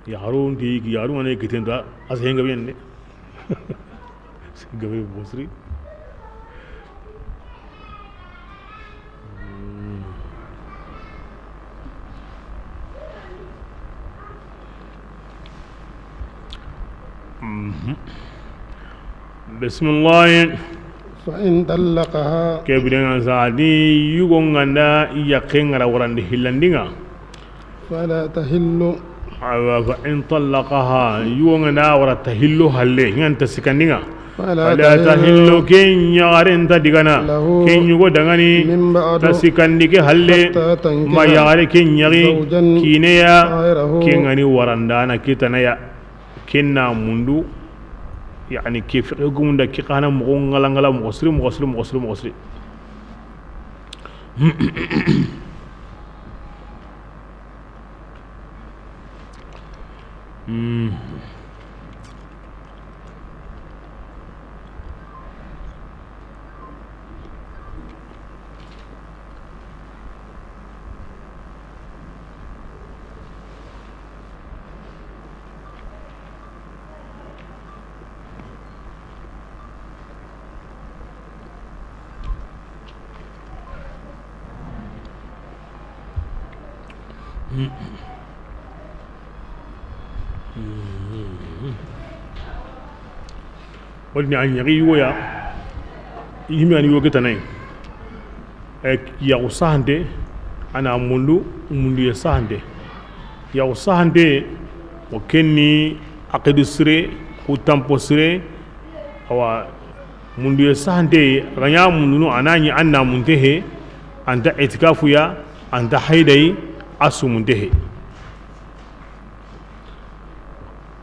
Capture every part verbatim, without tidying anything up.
Yaxarun ti, yaxarun ŋa ne kiten ta, a se hen gabe yen de. Se gabe bosri. Mhm. Bisimilahi. فإن طلقها. Ke biren ŋa sa, a di yugo ŋa nda yaqqe ŋa ra warandi hillandin ŋa. فلا تحل. Awa, فإن طلقها, yugo ŋa nda wara, تحل halle, ŋa nta sikandin ŋa. فلا تحل, ke yaxare nta digana, له, ke yugo danŋa ni, من بعد, ta sikandi ke halle, حتى تنكح, ma yaxare ke yaxi, زوجا, kiineya, غيره, ke ŋa ni warandana kitana ya. Ken na mundu, yani ke fiqi gumunda ke xa na moxo ŋalaŋala, moxo siri, moxo siri, moxo siri, moxo siri. Hmm. Woni a yaxi yugo ya, yime a ni yugo ke tana yi. E, yaxu sahante, a na mundu, mundu ye sahante. Yaxu sahante, o ken ni aqidu sire, ku tampo sire, awa, mundu ye sahante, a ga ɲa mundunu, a na ɲi a na munte he, a nta itikafu ya, a nta hayda yi, a su munte he.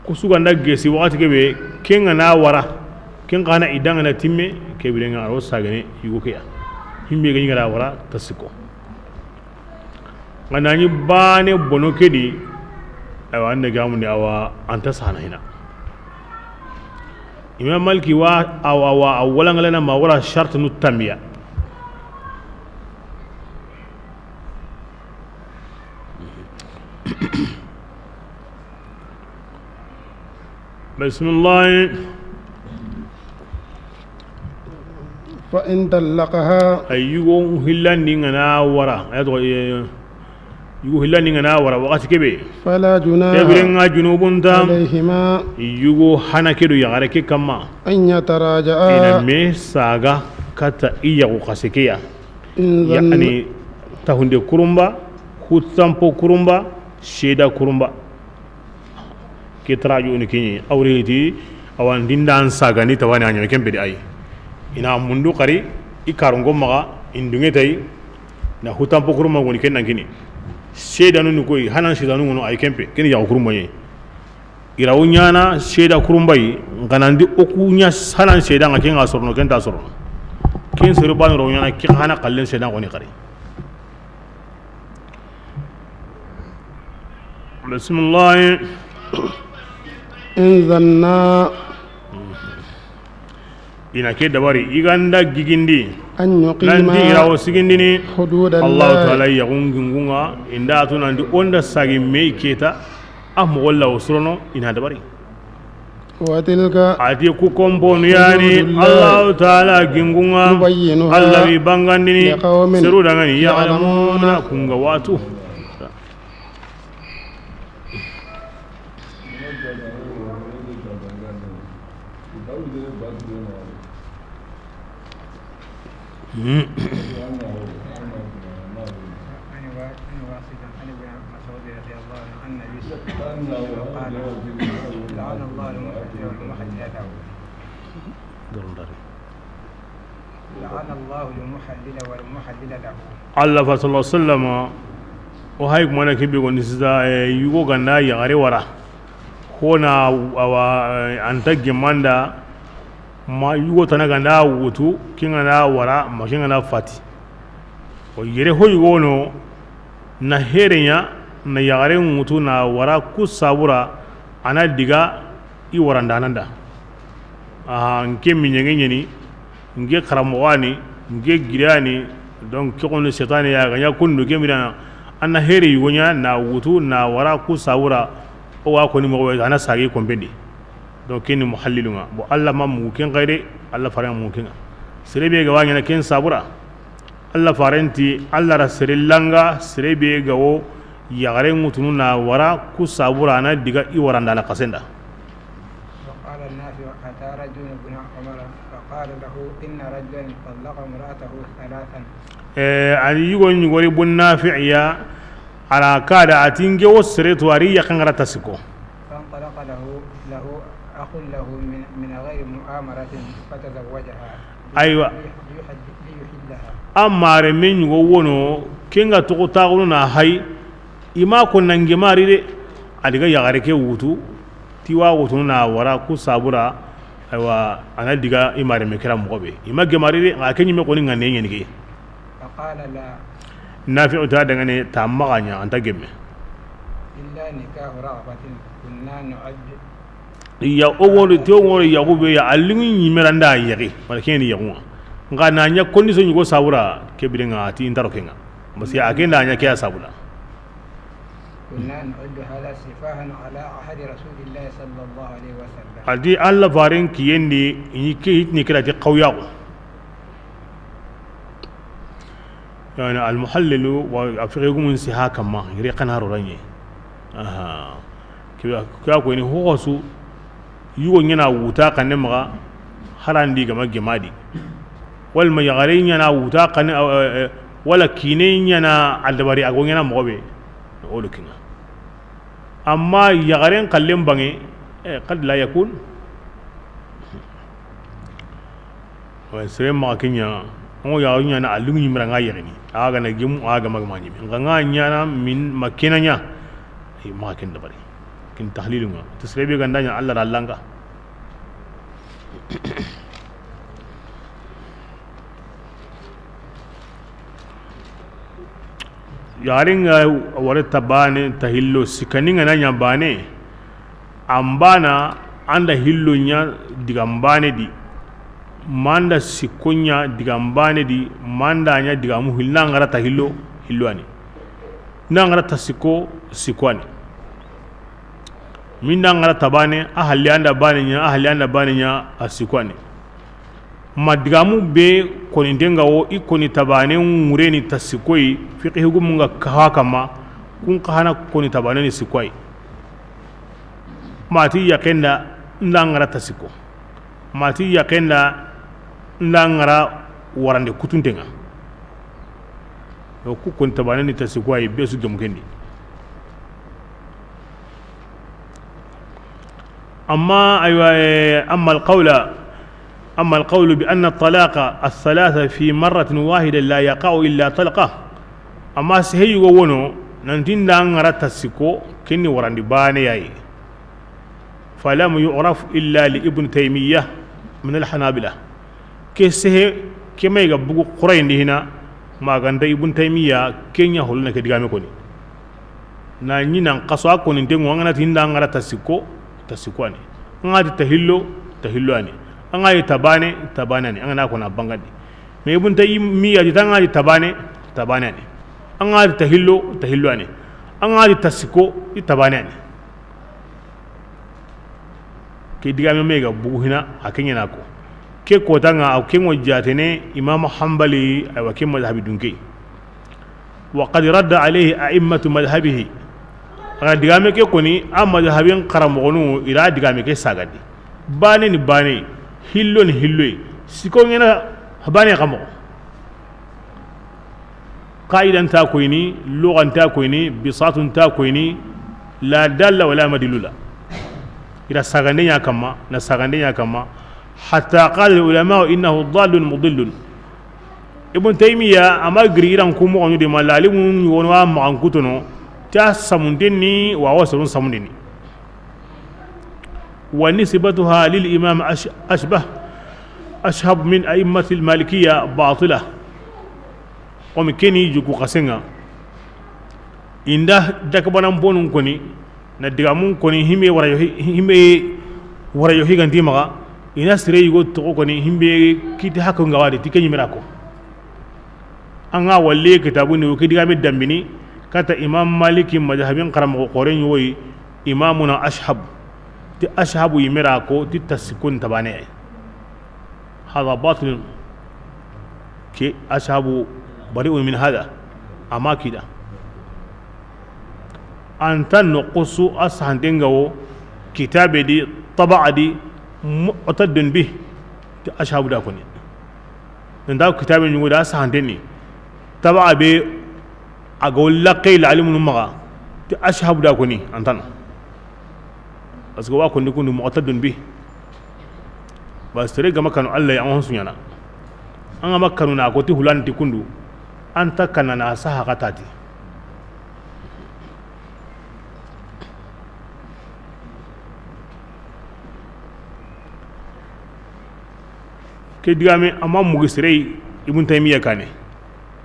Ku su ga nda gesi waxati ke be, ken ŋa na wara, ken xa na idda ŋa na timme, ke biren ŋa a ro sagane yugo ke ya. Himbe ga ɲi ga na wara, ta siko. Ŋa na ɲi bane bono ke di, awa, an da gamundi, awa, a nta sahana hina. Imam Maliki wa, awa, wa, a wala ŋalana ma wara shartunu tambiya. Bisimilahi. فإن طلقها. Ay, yugo hillandi ŋa na wara. Ay, to, e, yugo hillandi ŋa na wara waxati ke be. فلا جناح, ke biren ŋa junubun nta, عليهما, yugo hana ke do yaxare ke kamma, أن يتراجعا, i na me saga kata i yaxu xase ke ya. إن ظن. Yani, tahunde kurumba, hutampo kurumba, seda kurumba. Ke tarajo ni kiɲi, awre ti, awa n dinda n sagandi tawani a ɲa ken be di ay. I na mundu xari, i karongo maxa, i n dunŋe tay, na hutampo kurumba woni ken nan kini. Sedanu ni koy, hanan sedanu ŋono ay ken pe, ken yaxu kurumba ɲi. I ra wo ɲaana seeda kurumba yi, n xa na ndi o ku ɲa salan seeda ŋa, ken ŋa sorono, ken nta sorono. Ken sere baane ra wo ɲaana, ke xa na xallen seeda xoni xari. Bisimilahi. إن ظنا. I na ke dabari, i ga nda gigindi, أن يقيما, nanti i ra wo sigindini, حدود الله, Allahu Taala yaxun gingun ŋa, i nda tu nanti o nda sagi me kita, a moxo la wo sorono, i na dabari. وتلك, a ti ku komponu yani, حدود الله, Allahu Taala gingun ŋa, يبينها, Alla wi bangandini, لقوم, seru danŋa ni, يعلمون, يعلمون, ku ŋa watu. لعن الله المحلل والمحلل له. لعن الله المحلل والمحلل له. Alla fa sallallahu alaihi wasallam, o hay kuma na ke be goni sisa, e, yugo ga nda yaxare wara. Xo na, awa, e, a nta gemanda, ma yugo tana ga nda wutu, ke ŋa na wara, ma ke ŋa na fati. O yere ho yugo no, na here ɲa, na yaxare ŋutu na wara ku sabura, a na diga i warandanan da. Aha, n ke miɲeŋe ɲeni, n ke xaramoxo ni, Nke girani, donc, ke xo ni setane ya ga ɲa kundu ke mirana, a na here yugo ɲa na wutu na wara ku sabura, o wa koni moxo be a na sagi konpendi. Donc, ke ni muhallilu ŋa. Bon, Alla ma mugu ken xa yi de, Alla faren ŋa mugu ken ŋa. Sere be ga wa ɲaana ken sabura, Alla faren ti, Alla ra sere langa, sere be ga wo yaxare ŋutunu na wara ku sabura, a na diga i waranda na xasenda. وقال نافع: أتى رجل ابن عمر فقال له: إن رجلا طلق امرأته ثلاثا. Eh, a ni yugo ɲi gori bun Nafi' ya, a ra ka da a ti nke wo sere tu a ri yaxen ŋa ra ta sikko. فانطلق له، له أخ له من، من غير مؤامرة فتزوجها. Aywa. ليح-، ليحل-، ليحلها. A mare me ɲugo wono, ken ga toxo taxunu na hay, i ma ko na n gemari de, a diga yaxare ke wutu, ti wa wutu na wara ku sabura, aywa, a na diga i mare me kira moxo be. I ma gemari de, a ke ɲi me xo ni ŋa ne ɲeni ke. فقال: لا. Nafi'u ta dangane ta maxa ɲa, a nta gemme. إلا نكاح رغبة كنا نعد. Ya o wori, te o wori yaxu be ya, a linŋu ɲi me ra nda yaxi, wala ke ni yaxu ŋa. Nxa na ɲa condition ɲugo sabura, ke bire ŋa ti i nta ro ke ŋa. Parce que a ke nda ɲa ke ya sabula. كنا نعد هذا سفاها على عهد رسول الله صلى الله عليه وسلم. A di Alla faren kiyen di, i ni ke, i ni kira ti xawyaxu. Yani, al muhallilu wa a fiqi gumun si ha kamma, yiri xana ro ra ɲi. Aha. Ke ya, ke ya ko ni ho su, yugo ɲaana wuta xanne maxa, harandi gama gemadi. Wala ma yaxare ɲaana wuta xanne, eh, eh, wala kine ɲaana aldabari a go ɲaana moxo be. O do ke ŋa. Amma yaxaren xallen banŋe, eh, قد لا يكون. Wa sere maxa ke ɲa, o ŋa yaxu ɲaana a linŋu ɲi me ra ŋa yaxini. A ga na gemu, a ga ma gemu ɲi me. Nxa ŋa ɲaana min ma ke na ɲa. Ay, maxa ken dabari. Ken tahlilu ŋa. Ti sere be ga nda ɲa Alla ra langa. Yaxarin ŋa wari ta bane, ta hillo, sikandi ŋa na ɲa bane, an bana, an da hillo ɲa digan bane di, ma an da sikko ɲa digan bane di, ma an da ɲa digamu hillo, na ŋa ra ta hillo, hillo ani, na ŋa ra ta sikko, sikko ani. Min da ŋa ra ta bane, a halli an da bane ɲa, a halli an da bane ɲa, a sikko ani. Ma digamu be koninten ŋa wo, i koni ta bane ŋureni ta sikko yi, fiqhi gumun ŋa kaha kamma, kun kahana koni ta bane ni sikko yi. Ma ti yaxen da, n da ŋa ra ta sikko. Ma ti yaxen da, n da ŋa ra warande kutunten ŋa. Yo, ku koni ta bane ni ta sikko yi, be su gemu ken di. Amma, aywa, eh, amma al qawla, amma al qawlu bi anna talaqa al thalatha fi marratin wahida la yaqa'u illa talqa. Amma sehe yugo wono, nan ti n da ŋa ra ta sikko, ken ni warandi bane ya yi. Falam yu'raf illa li Ibn Taymiyyah min al Hanabila. Ke sehe, ke may ga bugu Qurayndi hina, ma ga nta Ibn Taymiyyah, ke ɲa holna ke digame koni. Na ɲi nan xaso a koninten ŋa, an ga na ti n da ŋa ra ta sikko, ta sikko ani. An ga ti ta hillo, ta hillo ani. An ga ti ta bane, ta bane ani. An ga na ko na bangandi. Mais Ibn Taymiyyah ti ta, an ga ti ta bane, ta bane ani. An ga ti ta hillo, ta hillo ani. An ga ti ta sikko, i ta bane ani. Ke digame me ga bugu hina, a ke ɲaana ko. Ke kota ŋa, a ke ŋo jatene Imam Hanbali, aywa, ke madhabi dunke. Wa qad radda alayhi a'immatu madhabihi. A ga digame ke koni, a madhabin xaramoxonu, i ra digame ke sagandi. Bane ni bane, hillo ni hillo yi. Sikko ŋa na bane xa moxo. Qaida nta koyini, lugha nta koyini, bisatu nta koyini, la dalla wala madlula. I ra sagande ɲa kamma, na sagande ɲa kamma. Hatta qala al ulama innahu dallun mudillun. Ibn Taymiyyah a ma giri i ra n ku moxonu de ma lalimun wono a maxan kutono, ta samundenni, wa wa serun samundenni. Wa nisbatuha lil imam Ash-, Ashbah, Ashhab min a'immati al Malikiyya batila. Komi ke ni juku xasen ŋa. I nda dakabanan bonun koni, na digamun koni, himbe wara yo hi-, himbe wara yo higanti maxa, i na sire yugo toxo koni, himbe kiti hakko ŋa wadi, ti ke ɲi me ra ko. An ga walli kitabu ni, o ke digame dambini kata Imam Maliki madhabin xaranmoxo xoore ɲi woyi, Imamuna Ashhab. Ti Ashhabu yimera ko ti tasikun tabane. Hada batil. Ke Ashhabu bari'un min hada. Ama kida. Anta noxo su a sahanten ga wo kitabe di, taba'a di, mu'taddun bi. Ti Ashhabu da koni. Nda kitabe ɲugo da sahanten ni. Taba'a be a ga wo laxe la alimunu maxa. Ti Ashhabu da koni antana. Parce que wa kondi kundu mu'taddun bi. Ba sere ga ma kanu Allah ya, an su ɲaana. An ga ma kanu na ko ti hulan ti kundu. Anta kanana saha katati. Ke digame, ama mugi sirei Ibn Taymiya kane.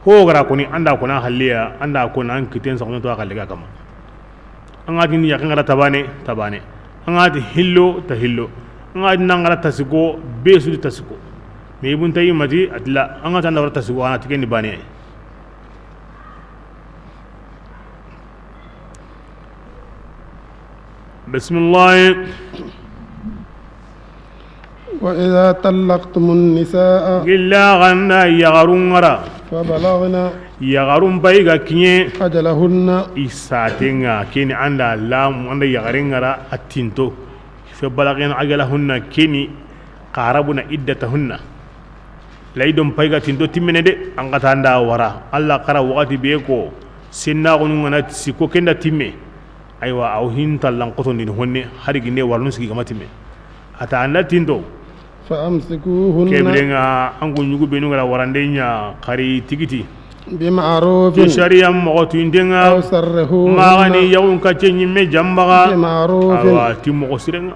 Ho gara koni, anda kona halliya, anda kona an kiten saxuno to a xalle ga kama. An ga ti ni yaxe ngara tabane, tabane. An ga ti hillo, ta hillo. An ga ti na ngara tasiko, be su di tasiko. Mais Ibn Taymiya ti, a ti la, an ga ti na ngara tasiko, a na ti ken ni bane. Bismillah. وإذا طلقتم النساء Gilla ganda yaxarun ŋara. فبلغن Yaxarun bayi ga kiɲe. أجلهن I saten ŋa, keni anda lam, anda yaxaren ŋara a tinto. فبلغن أجلهن, keni qarabna iddatahunna. Laydon pay ga tinto timmene de, an ga ta anda wara. Allah xara waxati be ko, sennaxunu ŋa na sikko kenda timme. Aywa, aw hinta lan xotondini honne, hari ginde warnu sigi ga ma timme. A ta anda tinto. فأمسكوهن Ke biren ŋa, an ku ɲugu benu ŋara warande ɲa, xari tigiti. بمعروف Ti sariya moxo tuyinden ŋa. أو سرحوهن Maxa ni yaxun kacce ɲimme jambaxa. بمعروف Awa, ti moxo siren ŋa.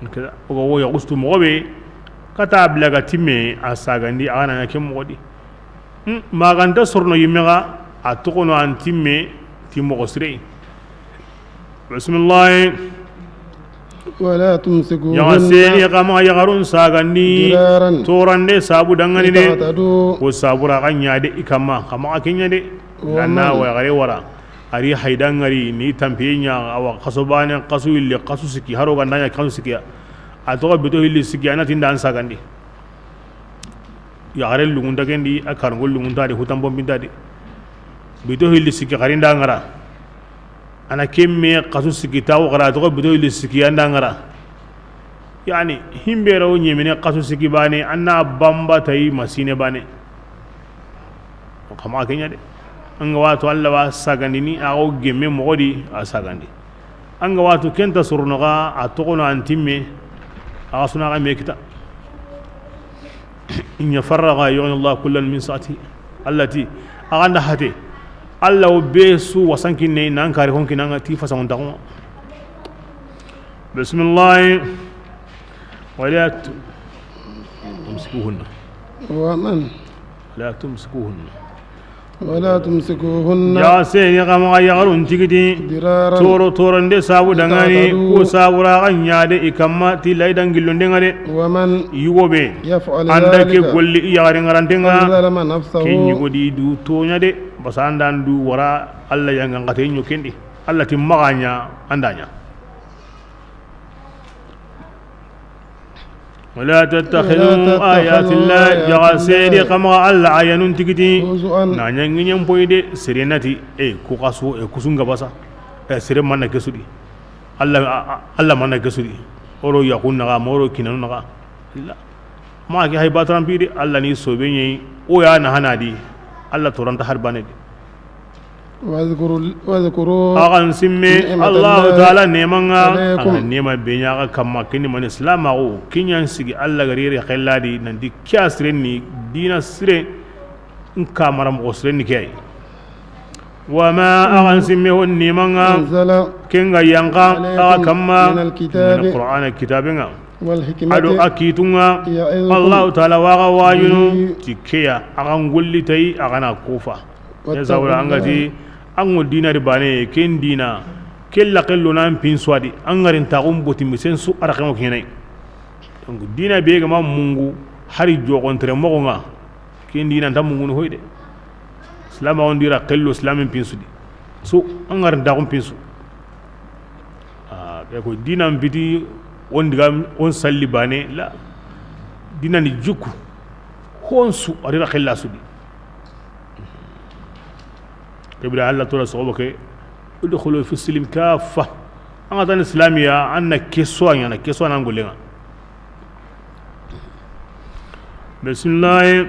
Keda, o ga wo yaxu su tu moxo be, kata bila ga timme, a sagandi, a ga na ɲa ke moxo di. Hmm, maxa nta sorono yimme ga, a toxono an timme, ti moxo sire. Bismillah. ولا تمسكوهن Yaxa seni xa maxa yaxarun sagandi, ضرارا torande sabu dangani de. لتعتدوا Ko sabura ga ɲa de i kamma, xa maxa ke ɲa de. ومن Lanna wa yaxare wara. Ari hayda ŋari ni tampiye ɲa, awa xaso bane, xasu yille, xasu sikki, haro ganda ɲa xasu sikki. A toxo bito hilli sikki, a na tinda an sagandi. Yaxare lungunta kendi, a karangol lungunta di, hutan bombinta di. Bito hilli sikki xarinda ŋara. A na kemme xasu sikki tawo xara, a toxo bito hilli sikki anda ŋara. Yani, himbe rawo ɲemene xasu sikki bane, a na bamba tayi masine bane. Xa maxa ke ɲa de. An ga wa tu Allah wa sagandini, a go gemme moxo di, a sagandi. An ga wa tu kenta sorono ga, a toxono an timme, a ga suna ga me kita. إن يتفرقا يغن الله كلا من سعته. Allah ti, a ganda hate. Allah wo be su wasankinne nan kari honki nan ti fasangon taxun ŋa. Bismillah. ولا ت-، تمسكوهن. ومن ولا تمسكوهن. ولا تمسكوهن. Ja seni xa maxa yaxarun tigiti. ضرارا. Toro, torande sabu dangani. لتعتدوا. Ku sabura ga ɲa de i kamma ti laydan gillonde ŋa de. ومن Yugo be. يفعل Anda ke ذلك golli i yaxare ŋarante ŋa. فقد ظلم نفسه. Ke ɲugo di du toɲa de. Basa anda ndu wara Allah yangan xate ɲo kendi. Allah ti maxa ɲa, anda ɲa. ولا تتخذوا آيات الله. Jaxa sedi xa maxa Allah ayanun tigiti. هزوا. Na ɲangi ɲen poyi de, sere nati, e, ku xasu, e, kusunga basa. E, sere manna kesudi. Allah, a, a, Allah manna kesudi. Oro yaxun naxa, moro kinanu naxa. Illa. Ma ke hay batran pidi, Allah ni sobe ɲi, o ya na hanadi. Allah toranta har bane de. واذكروا، واذكروا Axa n simme نعمة الله Allahu Taala neman ŋa, عليكم. Axa neman be ɲa xa kamma, kini mani silamaxu, ke ɲa n sigi Allah ga ri yere xelladi, nanti ke ya siren ni dina sire, n kamara moxo siren ni ke yi. وما Axa n simme ho neman ŋa, أنزل ken ga yanqa عليكم axa kamma, من الكتاب mani Qur'ana kitabe ŋa. والحكمة Ado a kitun ŋa, يعظكم Allahu Taala wa xa wajunu, به ti ke ya, axa n golli tayi, axa na kufa. Ya sabura an ga ti, an ŋo dina di bane, ken dina, ken laxe lo nan pin swadi, an ŋarin taxun boti misen su a ra xemo kinai. Donc, dina be ga ma mungu, hari joxon tere moxo ŋa, ken dina nta mungunu hoy de. Silama on dira xello silamin pinsu di. So an ŋaran daxun pinsu. Ah, ke ko dinan biti on diga on salli bane la. Dinani jukku. Honsu a dira xella su di. Ke bira Allah tola soxobo ke. Udkhulu fi silmi kaffa. An ga tan islamiya an na keso an na keso an golenga. Bismillah.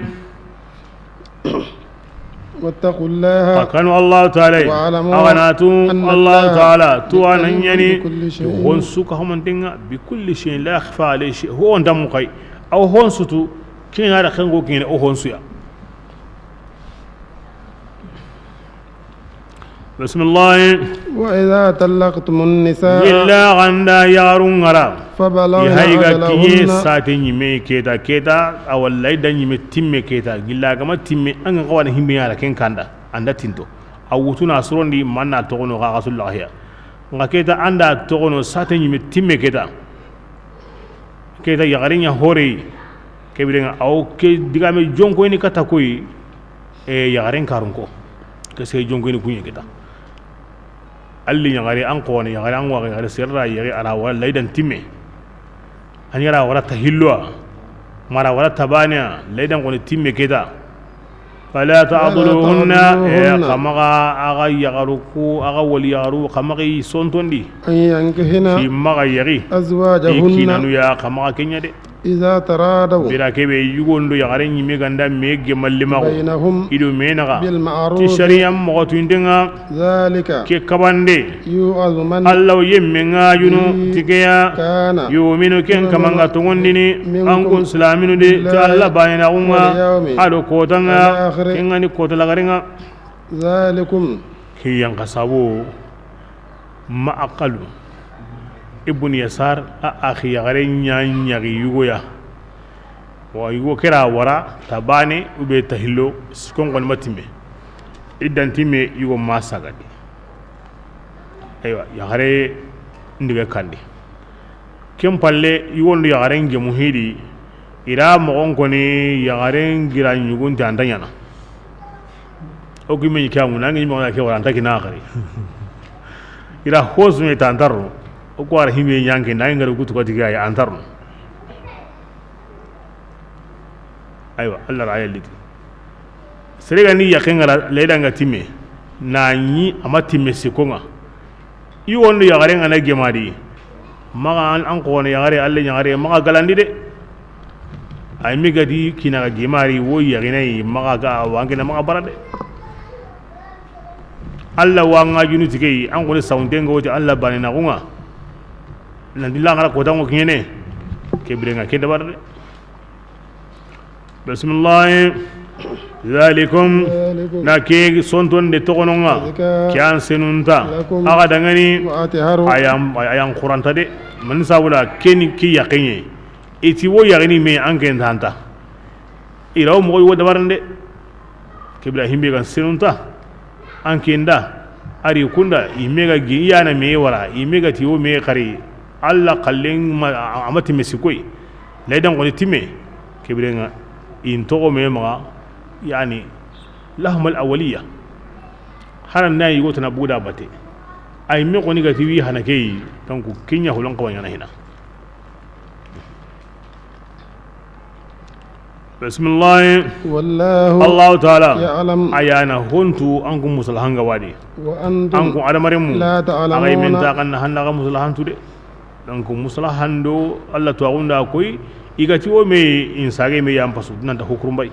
واتقوا الله. A kanu Allah taala. واعلموا A ga na tu أن Allah الله taala tu anan عليم yani. بكل شيء. Honsu ka homantenga bi kulli shay'in la yakhfa alayhi shay. Ho on damu kai. Aw honsu tu kina da xengo kina o honsu ya. Bismillah. وإذا طلقتم النساء. Gilla ganda yaxarun ŋara. فبلغن I hay ga kiye أجلهن. Sate ñime keta keta, a walla i da ñime timme keta. Gilla gama timme an ga xawana himbe ñara ken kanda. Anda tinto. A wutuna surondi manna toxono xa xasulla xeya. Nga keta anda toxono sate ñime timme keta. Keta yaxare ña hore. Ke birenga aw ke digame jonkoyni kata koy. E yaxaren karun ko. Ke se jonkoyni kuñe keta. Alli yaxare an xone yaxare an waxe yaxare serra yaxi ara wala laydan timme. An yara wara tahilloa. Mara wara tabaniya laydan xone timme keta. فلا تعضلوهن. تعضلوهن. E xa maxa axa yaxaru ku axa wali yaxaru xa maxa i sontondi. أن ينكحن Ti maxa yaxi. أزواجهن. I kinanu ya xa maxa kenya de. إذا تراضوا. Bira kebe yugondo yaxare ñime ganda me gemalli maxo. بينهم I do me naxa. بالمعروف. Ti shariya moxo tuindenga. ذلك. Ke kabande. يوعظ من Allah wo yemme ŋa yunu به tigeya. كان Yuminu ken يؤمن kamanga tongondini منكم an kun silaminu de ti بالله Allah banenaxunga واليوم a do kotanga الآخر. Kengani kota lagarenga. ذلكم. Ke yanka sabo ma aqalu ibn Yasar a axi yaxare ñañaxi yugoya. Wa yugo kera wara ta bane ube ta hillo sikon kon matimme. Iddan timme yugo ma sagadi. Aywa yaxare ndiga kandi. Ken palle yugo ndo yaxaren gemu hidi. Ira moxon koni yaxaren gira ñugunte anta ñana. O ki meñi ke amu nangi moxona ke wara anta kina xari. Ira hosume ta antarno. O ko ara himbe ñanke nangi ngara gutu kati ga antarno. Aywa Allah ra yaliti. Sere ga ni yaqe ngara leyda nga timme. Na ñi ama timme sikonga. I wondo yaxare ngana gemadi. Maxa an xone yaxare alle ñaxare maxa galandi de. Ay mi gadi kina ga gemari wo yaxinay maxa ga wangena maxa barade. Allah wanga junu tigey an xone sawntenga woti Allah banenaxunga. Nandi la ngara kotango kiñene. Ke birenga ke dabarade. Bismillah. Zalikum. Na ke sontonde toxononga. Ke an senunta. Axa dangani. Ayan, ayan xuranta de. Mani sabula keni ki yaqeñe. Iti wo yaxini me an ken tanta. Ira wo moxoy wo dabarande. Kebira himbe gan senunta. An kenda. Ari kunda i mega gi iyana me wara i mega ti wo me xari. Alla xallen ma amati me sikoy. Laydan xoni timme. Kebirenga in toxo me maxa. Yani lahmal awaliya. Haran na yigo tana buda bate. Ay me xoni ga ti wi hana key. Donc kinya holon xawa ñana hina. Bismillah. Wallahu, Allahu taala, ya'lam, ayana hontu an ku musala hanga wadi. Wa antum, an ku adamaren mu, la ta'lamuna, aga men ta kan handa ga musala hantu de. Donc musala hando Allah to agunda koy igati o me insage me yam pasu nan ta hukurum bay.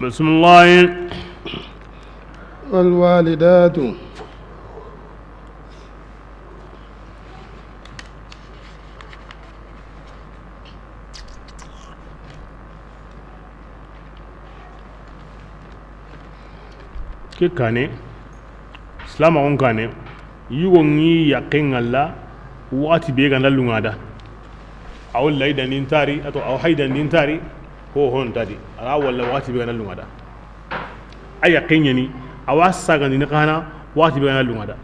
Bismillah. Wal walidatu. Ke kane, silamaxun kane, yugo ŋi yaqqe ŋalla, waxati be ganda luŋa da. Aw laydandin tari, ato aw haydandin tari, ho hon tadi. Ara walla waxati be ganda luŋa da. A yaqqe ɲani, awa sagandini xana, waxati be ganda luŋa da.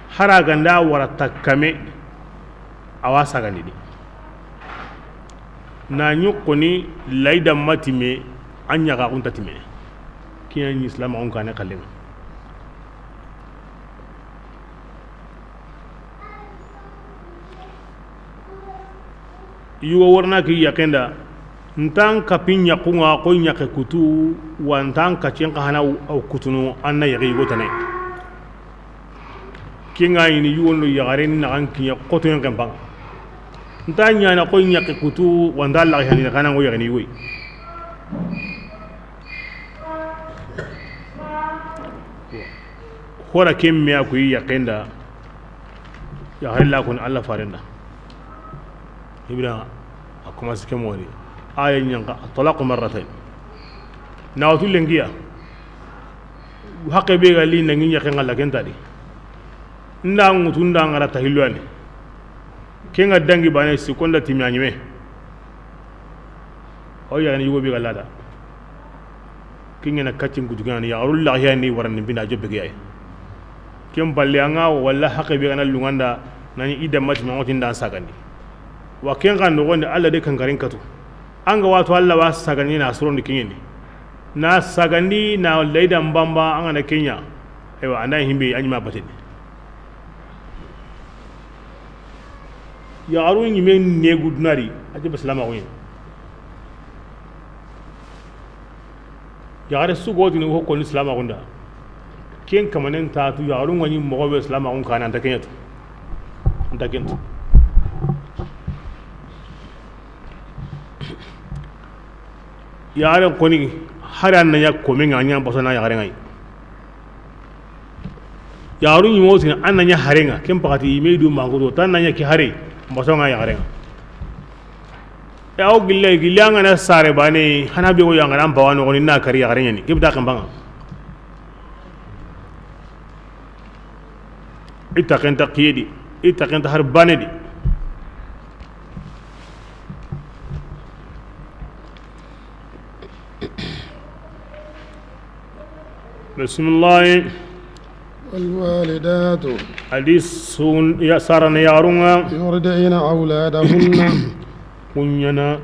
Hara ganda wara takkame, a wa sagandini. Na ɲi xoni layda ma timme, a ɲaxaxun ta timmene. Ke ya ni silaamaxun kaane xalle ŋa. Yugo worna ki yaqen da, n ta n kapi ɲaxun ŋa, xo ɲaxe kutu, wa n ta n kacen xa hana, aw kutunu, an na yaqe yugo tane. Ke ŋa yi ni yugo ndo yaxare ni naxan kiɲa xotoyen xenpa ŋa. N ta ɲaana xo ɲaxe kutu, wa n ta laxi hani xana ŋo yaxini yugo yi. Hora ke me a kuyi yaqen da. Yaxare la koni Alla faren da. Ibra a commencé ke mori. Aya ɲanka, at-talaqu marratayn. Na watu lenkiya. Haqe be ga li nangi ɲaxe ŋalla ken ta di. Nda ŋutu nda ŋara tahilwani. Ke ŋa dangi bane si konda timi a ɲime. Aw yaxini yugo be ga lada. Ke ŋa na kacin kutu ke ŋa ni yaxarun laxiya ni warani bina jobe ke yayi. Ken balle an ŋa walla haqe be ga na lunganda nani idda mati ma ŋotin dan sagandi. Wa ken kan noxondi Alla de kankarin katu. An ga wato Alla wa sagandi na surondi ke ŋeni. Na sagandi na layda mbamba an ga na ke ɲa. Aywa, an da himbe a ɲi ma batini. Yaxarun ɲime negu dunari, a ti ba silaamaxu ɲi. Yaxare su ga wotini wo koni silaamaxun da. Ken kamanen ta tu yaxarun ŋa ɲi moxo be silaamaxun kaane an ta ke ɲa tu. An ta ken tu. Yaxaren koni hari an na ɲa kome ŋa, a ɲa n paso na yaxare ŋa yi. Yaxarun ɲime wo sini an na ɲa hare ŋa, ken paxati yime du mangodo, ta na ɲa ki hare, n paso ŋa yaxare ŋa. E aw gille, gille an ga na sare bane, hana be go yan ga na n bawa noxoni na kari yaxare ɲa ni, ke bita xenpa ŋa. I ta xenta xiye di, i ta xenta har bane di. Bisimilahi. والوالدات. Hadisun ya sarana yaxarun ŋa. يرضعن أولادهن. Kuɲana.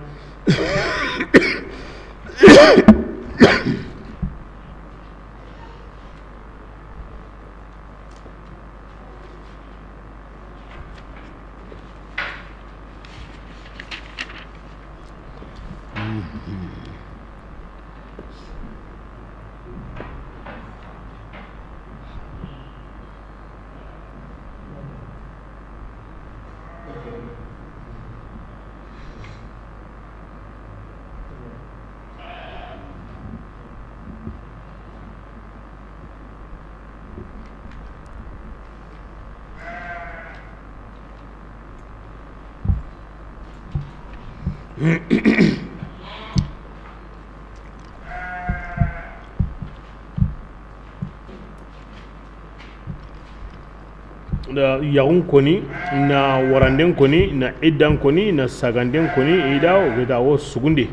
Da yaxun koni, na waranden koni, na iddan koni, na saganden koni, i da o geta wo sugunde.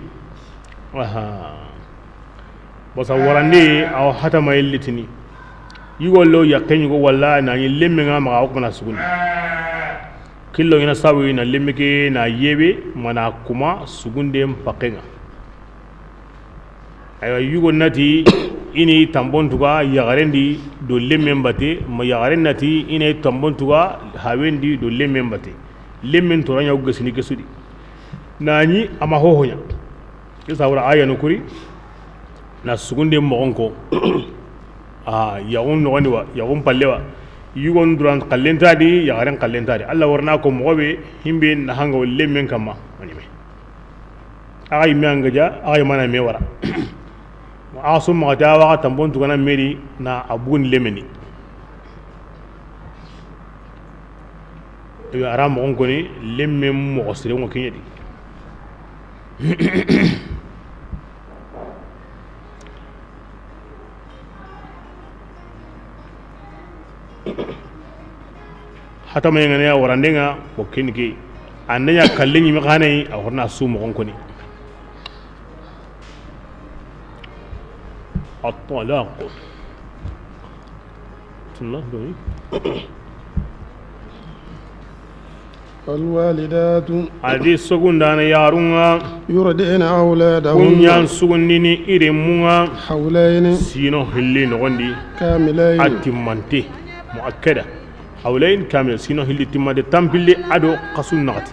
Aha. Basa warande awa hatama yellitini. Yugo lo yakke ɲugo walla na ɲi lemme ŋa maxa o kuma na sugunde. Killo ina sabu ina lemme ke na yebe mana kuma sugunde mpakke ŋa. Aywa, yugo nati ini tambon tuga yaxarendi do lemmen bate, ma yaxaren nati ini tambon tuga hawendi do lemmen bate. Lemmen toraɲa gasini kesudi. Nani ama hohoɲa. Isa wala aya no kuri. Na sugunde moxon ko. A yaxun noxondi wa, yaxun palle wa. Yugon duran xallentadi, yaxaren xallentadi. Alla warna ko moxo be himbe na hanga wo lemmen kamma. Wani me. Axa yimme an gaja, axa yimana me wara. Axa so maxa ta, axa tambon tugana meri na a buguni lemeni. Ewa, ara moxon koni lemme moxo sire ŋo kiɲedi. Hatama yengane ya warande ŋa, ko ken ke. Anda ɲa kalle ɲimi xane, a horna su moxon koni. At-talaq. Sunna doni. والوالدات A di sugundana yaxarun ŋa, يرضعن أولادهن kun ɲa sugundini i renmun ŋa, حولين siino hilli noxon di, كاملين a timmante, muakkada. Hawlayn kamil, siino hilli timmante, tanpille a do xasu naxati.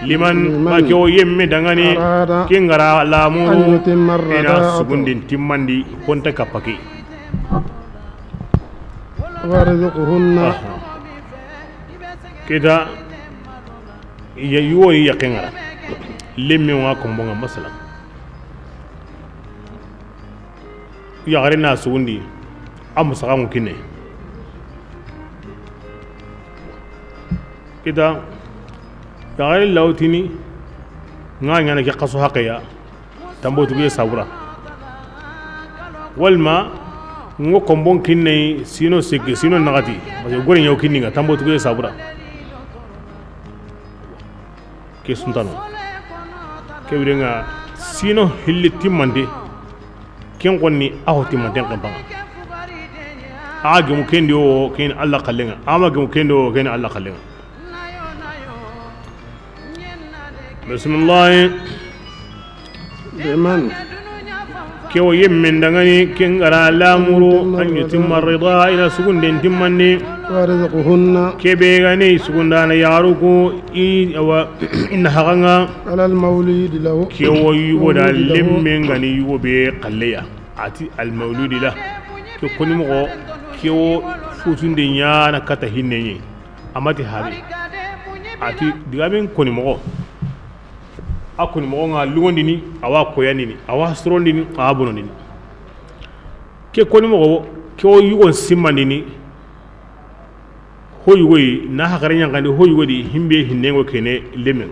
Liman, لمن ma ke wo yemme dangani, أراد ken ga ra lamuru, أن يتم i na الرضاعة sugundin timmandi, konta kappa ke. وارزقهن. Aha. Kita, ya, yugo yi yaqqen ŋa ra. Lemme wa konbon ŋa, masalan. Yaxare na sugundi, a musaxanŋu kinne. Kita, yaxare lawtini, ŋa ɲaana ke xasu haqqe ya, tanbotuguye sabura. Walma, ŋo konbon kinne, siino sekke, siino naxati, parce que gore ɲa wo kinni ŋa, tanbotuguye sabura. Ke suntano. Ke biren ŋa siino hilli timmante. Ken xonni a ho timmanten xenpan ŋa. A gemu ken di wo, ken Alla xallen ŋa. A ma gemu ken di wo, ken Alla xallen ŋa. Bismillahi. لمن Ke wo yemmen dangani, ken ga ra lamuru, أن يتم الرضاعة i na sugunden timmandi. وارزقهن Ke be ga ni sugundana yaxaru ku, i, awa, i na haxan ŋa. على المولود له Ke wo yugo da المولود له lemmen ga ni yugo be xalle ya. A ti almawludi la. Ke koni moxo, ke wo futunde ɲaana kata hinne ɲi. A ma ti habe. A ti digamen koni moxo. A koni moxo ŋa lugondini, a wa koyandini, a wa sorondini, a wa bonondini. Ke koni moxo, ke wo yugon simmandini, ho yugoyi, na haxare ɲankandi, ho yugodi, himbe hinnengo kene lemmen.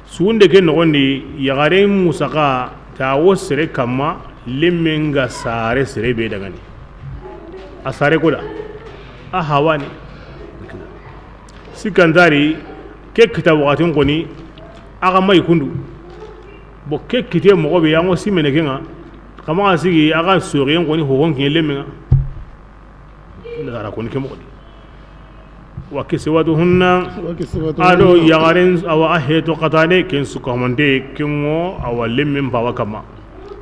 Sugunde ke noxondi, yaxaren musaxa, ta wo sere kamma, lemmen ga sare sere be dangani. A sare koda, a hawani. Sikkantari, ke kita waxatin koni, axa mayi kundu. Bo ke kite moxo be, yango simene kenga, kama sigi, axa soxiyen koni, hohon kiɲe lemmenga. Ndara koni ke moxo di. Wa kiswatuhunna, وكسوتهن a do yaxaren, awa a heto xatane, ken sukamante, kengo, awa lemmen bawa kama.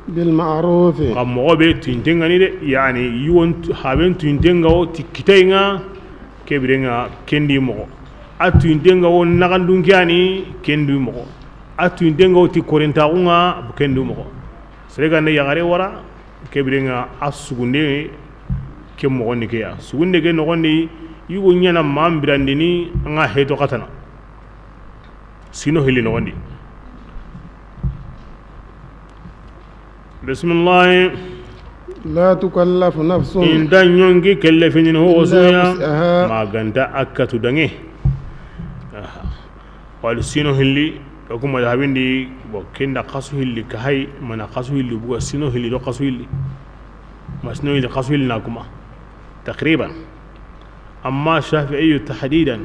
بالمعروف. Xa moxo be tuinten gani de, yani, yiwon tu-, haben tuinten ga wo ti kitayen ŋa, ke biren ŋa kendi moxo. A tuinten ga wo naxandun ke yani, kendi moxo. A tuinten ga wo ti korintaxun ŋa, kendi moxo. Sere gande yaxare wara, ke biren ŋa a sugunde ke moxon ni ke ya. Sugunde ke noxon di, yigo ɲana ma birandini, a ŋa heto xatana. Sino hili noxon di. Bismillahi. لا تكلف نفس I nta ɲonki kellefini ho إلا suya, وسعها ma ganta a katu dange. Aha. Wala sino hilli, o kuma da habindi, bo kenda xasu hilli ka hay, mana xasu hilli buga sino hilli do xasu hilli. Ma sino hilli xasu hilli na kuma. Taqriban. Amma Shafi'i tahdidan,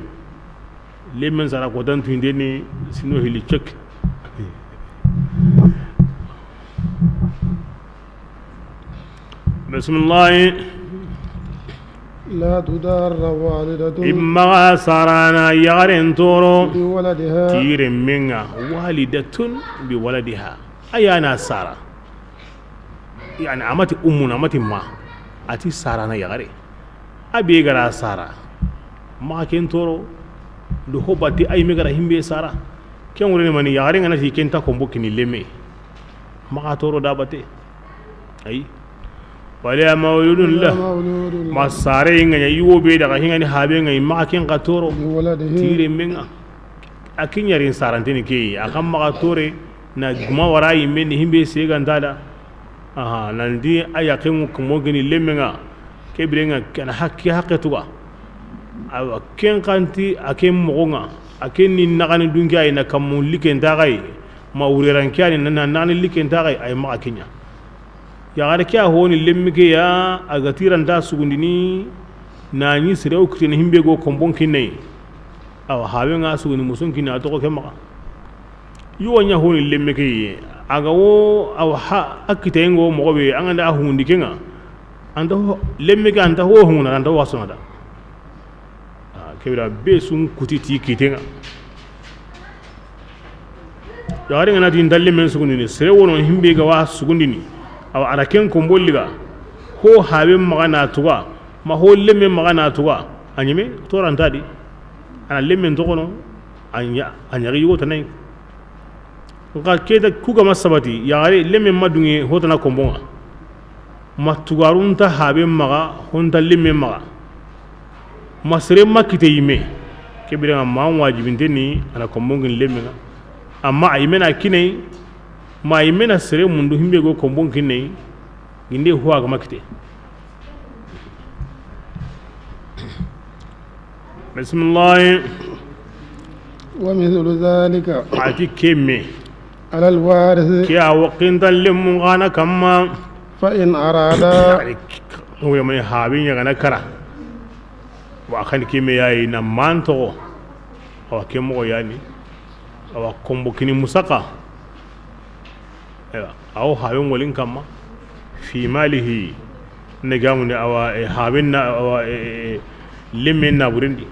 lemmen sara ko tan tuindeni sino hilli cek. Bismillahi. لا تضار والدة I maxa sarana yaxaren toro بولدها ti renmen ŋa, walidatun bi waladiha. A ya na sara. Yani, a ma ti ummun, a ma ti ma. A ti sarana yaxare. A be ga ra sara. Maxa ken toro. Do ho bati ay me ga ra himbe sara. Ken wure ni mani yaxare ŋa na ti ken ta kombo kini lemme. Maxa toro da bate. Ayi. ولا مولود له Ma sare ŋa ɲa yigo be daga hingani habe ŋa, maxa ken xa toro. بولده Ti renmen ŋa. A ken ɲarin saranteni ke, a xa maxa tore na guma wara yimme ni himbe seganta da. Aha, nan di a yaqen ŋu kumo gini lemmen ŋa. Ke biren ŋa ken haqqe, haqqe tuga. Awa, ken xanti a ken moxon ŋa. A ken ni naxani dunke ay na kammu liken taxay. Ma wureran ke ani na, na naxani liken taxay, ay maxa ken ɲa. Yaxare ke a honi lemmi ke ya, a ga tiranta sugundini, na ɲi sere o kiteni himbe go kombon kinne. Awa, haben ŋa sugundi muson kinne a toxo ke maxa. Yigo ɲa honi lemme ke ye. A ga wo, awa, ha, a kitayen ŋo moxo be, an ga nda a hundi ke ŋa. Anta ho, lemme ke anta ho huna, anta ho wasona da. A, Ke bire be su n kuti ti kitten ŋa. Yaxare ŋa na ti n ta lemmen sugundini, sere wono himbe ga wa sugundini. Awa, a ra ken konbo liga. Ho haben maxa na tuga, ma ho lemmen maxa na tuga. A ɲeme toranta di. A na lemmen toxono, a ɲa, a ɲaxi yugo tana yi. Nxa ke ta ku ga ma sabati, yaxare lemmen ma dunŋe ho tana konbon ŋa. Ma tugarun ta haben maxa, ho nta lemmen maxa. Ma sere ma kite yinme. Ke bire ŋa ma wajibinte ni a na konbon kini lemmen ŋa. Amma a yinme na kine yi, ma a yinme na sere mundu himbe go konbon kine yi, ginde ho a ga ma kite. Bisimilahi. ومثل ذلك A ti ke me. على الوارث Ke a wa kinta lemmun xa na kamma. فإن أرادا Wo ya mani habe ɲa ga na kara. Wa xan ke me ya yi na man toxo. Awa ke moxo ya ni. Awa konbo kini musaka. Ewa, awa haben ŋolin kamma. Fi malihi. Ne gamundi awa, e, haben na, awa, e, e, e, lemmen naburen di.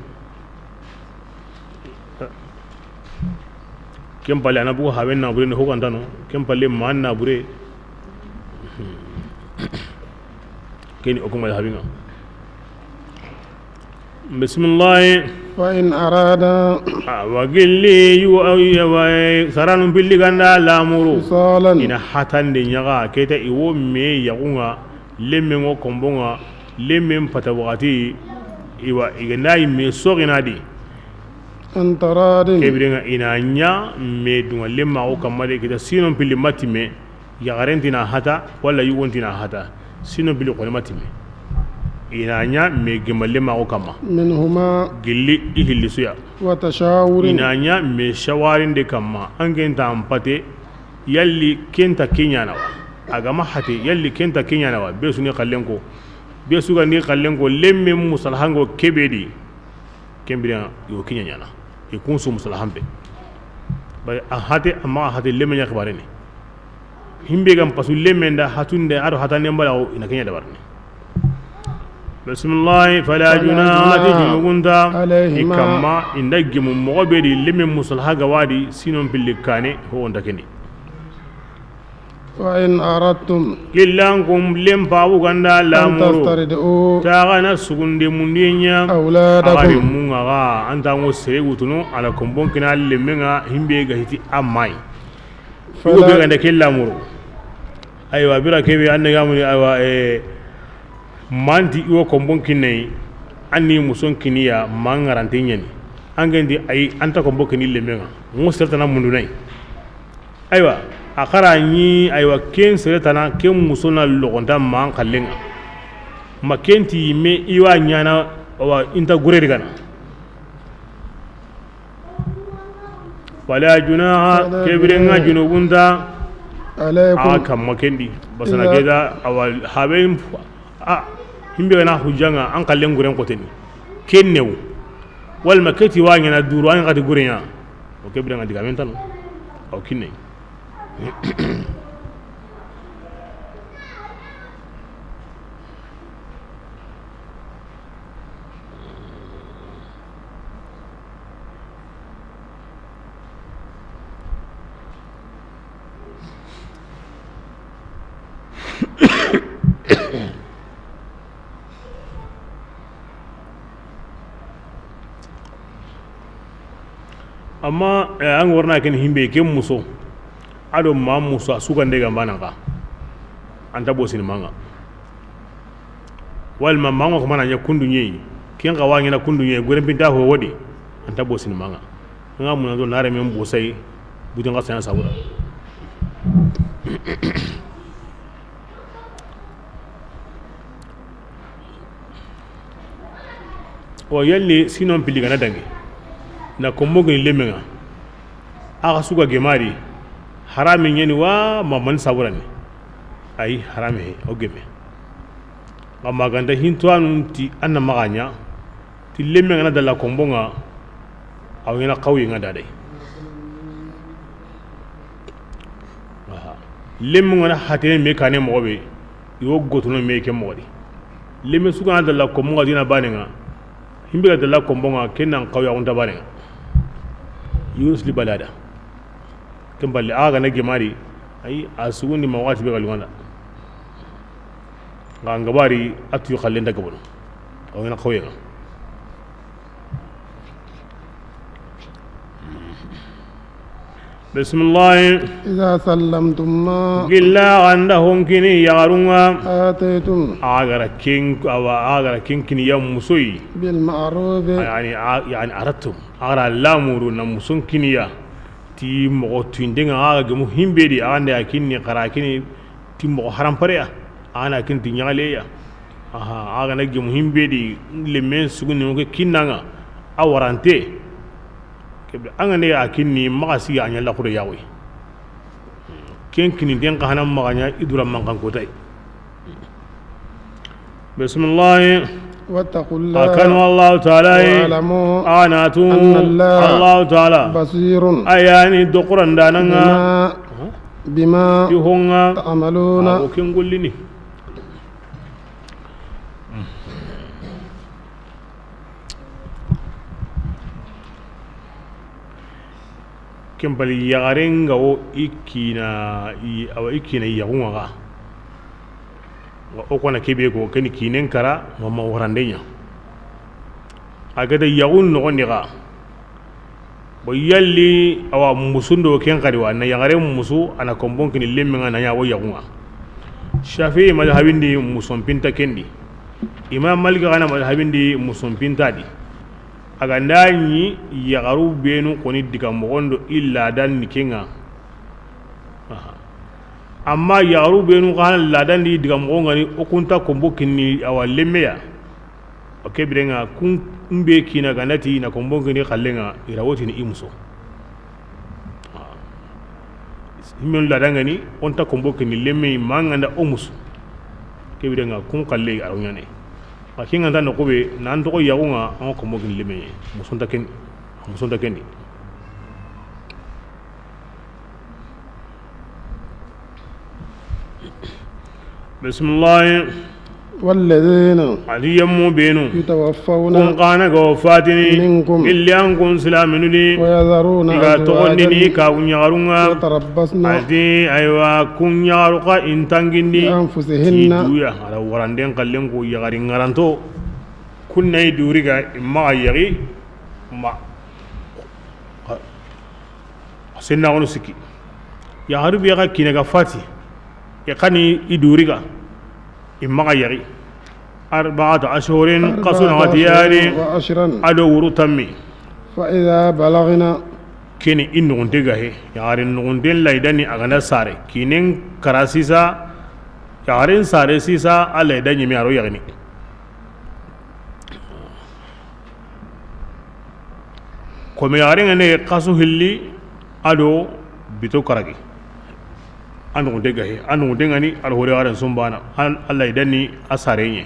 Ken palle a na bugu haben naburen di, ho ga nta no. Ken palle man nabure. Ken ni o kuma haben ŋa. Bisimilahi. فإن أرادا Awa gilli yu aw yawa saranu billi ga nda lamuru. فصالا I na hatande ɲaxa ke ta i wo me yaxun ŋa, lemmen ŋo konbon ŋa, lemmen pata waxati, i wa i ga nda yinme soxina di. عن تراض Ke bire ŋa i na ɲa me dunŋa lemmaxu kamma de, ke ta sinon pilli ma timme. Yaxaren ti na hata, walla yugon ti na hata. Sinon billi xoni ma timme. I na ɲa me gemma lemmaxu kamma. منهما Gilli i hilli su ya. وتشاور I na ɲa me shawarinde kamma. An ken ta an pate, yalli ken ta ke ɲa na wa. A ga ma hate, yalli ken ta ke ɲa na wa. Be su ni xallen ko. Be su ga ni xallen ko, lemmen musalahanŋo ke be di. Ken bire ŋa, yo ke ɲa ɲaana. I kun su musalahan be. Bari a hate, a maxa hate, lemmen ɲa xibaare ni. Himbe ga n pasu lemmen da, hatunde, a do hatande mbalaxu, i na ke ɲa dabarini. Bisimilahi, fala junaha, a ti junubun nta i kamma, i nda gemu moxo be di, lemmen musalaha ga wa di, sinon pilli kane, ho wo nta ken di. وإن أردتم Gilli an kun lempa bu ga nda lamuru. أن تسترضعوا Taxa na sugunde mundiye ɲa. أولادكم Axa ri mun ŋa ga, an ta ŋo sere wutunu, a na konbon kini lemmen ŋa, himbe ga hiti a ma yi. Fala Yugo be ga nda ke lamuru. Aywa, bire ke be an ga muni, aywa, e, manti i wo konbon kini, an ni muson kini ya, ma ŋarante ɲa ni. An ga nti ayi, an ta konbon kini lemmen ŋa. Ŋo sere tana mundu na yi. Aywa, a xara ɲi, aywa, ken sere tana, ken muso na loxonta ma an xallen ŋa. Ma ken ti me i wa ɲaana, awa, i nta gure di gana. Wala junaha, ke bire ŋa junubun nta. عليكم A kamma ken di. Basana إذا ke da, awa, haben, a, himbe ga na hujja ŋa, an xallen guren xoteni. Ken new. Walla ma ke ti wa ɲaana duru, an xati gure ɲa. O ke bire ŋa digamen tano. Aw kinne. Amma, eh, an ga worna ken himbe, ken muso. A do ma muso, a sugande ga mbanan ka. An ta bosini ma ŋa. Walla ma ŋo ko mana ɲa kundu ɲeyi. Ken xa wa ɲaana kundu ɲeyi, guren pinta ho wodi. An ta bosini ma ŋa. An ga muna do na renmen bosayi, butin xa sana sabura. Wa yalli sinon pilli gana dangi. Na konbon kini lemmen ŋa. Axa suga gemari. Harami ɲa ni wa ma man saburani. Ayi, harami he, o geme. Amma ga nta hinto anun ti an na maxa ɲa. Ti lemmen ŋa na dalla konbon ŋa. Aw ɲaana xawuye ŋa dadai. Aha. Lemmen ŋa na hatene me kane moxo be. I wo gotono me ke moxo di. Lemme su ga na dalla konbon ŋa dina banen ŋa. Himbe ga dalla konbon ŋa, ken nan xawa yaxun ta baane ŋa. Yunus li balada. Ken balle, a ga na gemari, ay, a sugundi ma waxati be ga lunganda. Nga ngabari, a tu xallen da gabono. Aw ŋa na xawe ŋa. Bisimilahi. إذا سلمتم ما Gilla anda honkini yaxarun ŋa. آتيتم A ga ra ken, awa, a ga ra ken kini ya musoyi. بالمعروف Yani, a, yani, aradtum. A ga ra lamuru na muson kini ya. Ti moxo tuyinden ŋa, a ga gemu himbe di, a ga nda ya kini, xara kini, ti moxo harampare ya. A ga na kini ti ɲaxale ya. Aha, a ga na gemu himbe di, lemmen sugundi ke kinna ŋa. A warante. Kebe, an ga ne a kinni, maxa sigi a ɲa laxudo yaxuyi. Ken kini den xa hana maxa ɲa i dura manxan kotay. Bisimilahi. واتقوا الله A kanu Allahu Taala yi. واعلموا A na tu أن الله Allahu Taala. بصير A yani doxurandaana ŋa. بما, بما I ho ŋa. تعملون. A wo ken gollini. Ken bali yaxaren ga wo i kina, i, awa i kina yaxun ŋa ga. Wa o kona kebe ko ken kinen kara ma ma warande ɲa. A ga da yaxun noxondi ga. Bo yalli awa musundo ken xadi wa na yaxaren musu a na konbon kini lemmen ŋa na ɲa wo yaxun ŋa. Shafi'i madhabin di muson pinta ken di. Imam Malik xa na madhabin di muson pinta di. A ga nda ɲi yaxaru benu xoni diga moxon do i ladan ni ken ŋa. Aha. Amma yaxaru benu xa na ladan di diga moxon ŋa ni o kunta konbo kinni awa lemme ya. O ke biren ŋa kun be kina ga na ti na konbo kinni xallen ŋa i ra wotini i muso. Himen ladan ŋa ni o nta konbo kinni lemme ma ŋa nda o musu. Ke biren ŋa kun xalle a ro ɲaana. A ken ŋa nta noxo be, nan toxo yaxun ŋa, an ŋa konbo kinni lemme ɲa. Muso nta ken, muso nta ken di. Bisimilahi. والذين A di yemmu benu. يتوفون Kun xa na ga wo fatini. منكم Gilli an kun silaminu di. ويذرون I ga toxondini أزواجا ka kun yaxarun ŋa. يتربصن A di, aywa, kun yaxaru xa i ntangindi. بأنفسهن Ti duya, a ra waranden xallen ko yaxarin ŋaranto. Kun na i duri ga i maxa yaxi ma. Senna wono sikki. Yaxaru be ga kine ga fati. I xa ni i duri ga. I maxa yaxi. أربعة أشهر Xasu na wati yani. وعشرا A do wuru tammi. فإذا بلغن Keni i nuxunte ga he. Yaxarin nuxunten laydani a ga na sare. Kinen kara sisa. Yaxarin sare sisa a layda ɲimi a ro yaxini. Komi yaxaren ŋa ne xasu hilli a do bito karagi. A nuxunte ga he, a nuxunte ŋa ni alhore yaxaren sumbana. An, Alla i danni a sarenye.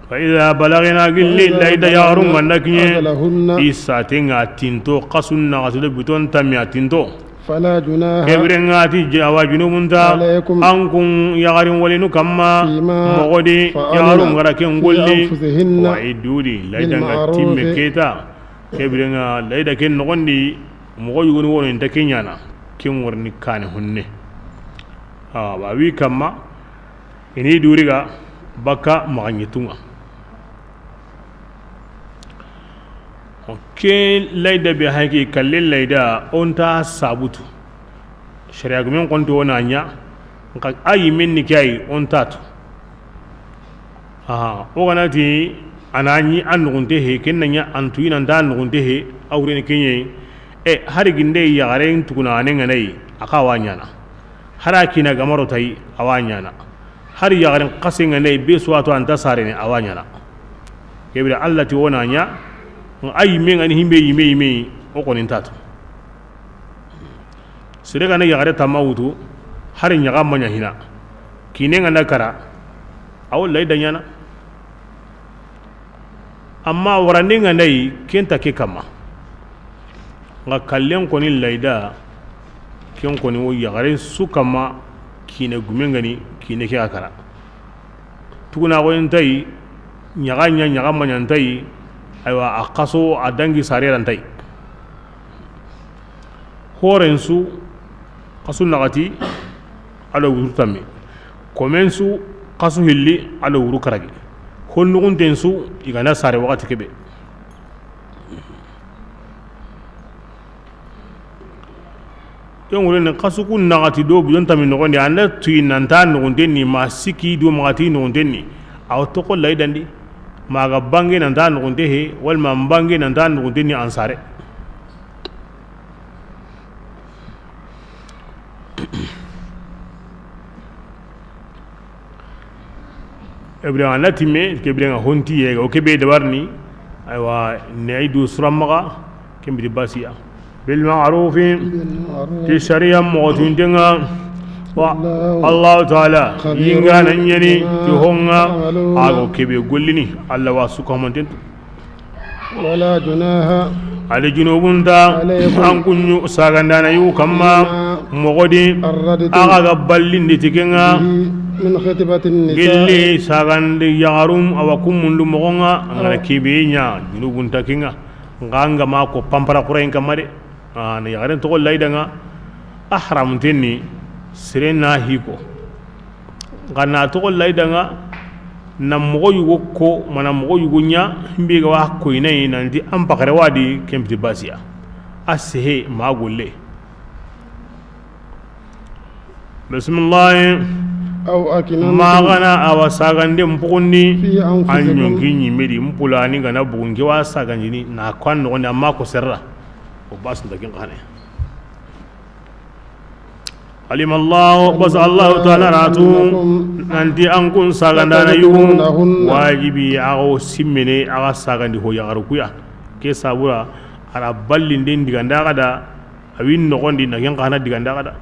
Fa iza balagna gilli layda yaxarun ŋa nda kiɲe. Ajalahunna. I saten ŋa tinto, xasun na xasu do biton tammi a tinto. Fala junaha. Ke biren ŋa ti ja-, awa junubun nta. Alaykum. An kun yaxarin walinu kamma. Fima. Moxo di fa'alna yaxarun ga ra ken golli. Fi anfusihinna. Wa i du di laydan ga timme. Bil ma'rufi. Keta. Ke biren ŋa layda ken noxon di moxo yugoni wono i nta ke ɲana. Ken worni kane honne. Awa, ba wi kamma. I ni duriga baka maxa ɲitunŋa. Ke layda be hayki kalle layda o nta sabutu. Sharia gumen konti wona ɲa, nka a yimen ni ke ayi o nta tu. Aha, o ga na ti a na ɲi a nuxunte he, ken na ɲa an tu i na nta a nuxunte he, a wureni ke ɲe. E, hari ginde yaxaren tuguna a ne ŋa nayi, a xa wa ɲana. Hari a kina gamaro tayi, a wa ɲana. Hari yaxarin xase ŋa nayi, be su wa to a nta sarene, a wa ɲana. Ke bire Alla ti wona ɲa, a yimen ŋa ni himbe yime yime, o koni nta tu. Sere ga na yaxare tamma wutu, hari ɲaxa ma ɲa hina. Kine ŋa na kara, a wo layda ɲana. Amma warande ŋa nayi, ken nta ke kamma. Nka kallen koni layda, ken koni wo yaxaren su kamma, kine gumen ŋa ni, kine ke a kara. Tugunaxoye nta yi, ɲaxa ɲa, ɲaxa ma ɲa nta yi. Aywa, a xaso, a dangi sare ra nta yi. Hooren su, xasu naxati, a do wuru tanmi. Komen su, xasu hilli, a do wuru karagi. Honnuxunten su, i ga na sare waxati kebe. Yongulen ni xasu ku naxati do bijon tanmi noxon di, an da tuyi nan ta noxunten ni, ma sikki do maxati noxunten ni, a wa toxo layi dandi, ma ga bange nan ta noxunte he, walima n bange nan ta noxunten ni an sare. Ibrahima na timme, ke Ibrahima honti ye, o ke be dabarni. Aywa, ne ay du suramaxa, ke mbiti basiya. Bil ma'rufi, ti sariya moxo tuntenga. Wa Allahu Ta'ala, yinga na ɲani, ti honga, a go ke be gollini, Allah wa su kamanten. ولا جناح A di junubun ta, عليكم an kuɲu sagandana yu kamma, فيما moxo di, أردتم a ga ga ballindi ti kenga, به من خطبة النساء gilli sagandi yaxarum, a wa kun mundu moxonga, an ga na أو ke be ɲa, junubun ta kenga, nga an ga ma ko pampara kurayen kamma de, a na yaxaren toxo layi danga, a haramunten ni, sere na hiko. Xa na toxo layi danga, na moxo yugo ko, ma na moxo yugo ɲa, himbe ga wa koyini nanti an paxare wa di, ke mbiti basiya. A sehe ma golle. Bismillah. أو أكننتم Ma ga na a wa sagande mpugundi, في أنفسكم an ɲonki ɲimme di, mpulani ga na bugunke wa sagandini, na ko an noxon di, amma ko serra. O basu da kin xane. Alima Allahu, bas Allahu Ta'ala ratu, nanti an kun sagandana yugu, wajibi a go simmene a ga sagandi ho yaxaru kuya. Ke sabura, a ra ballinden diganda ga da, a wi noxon di na ken xana diganda ga da.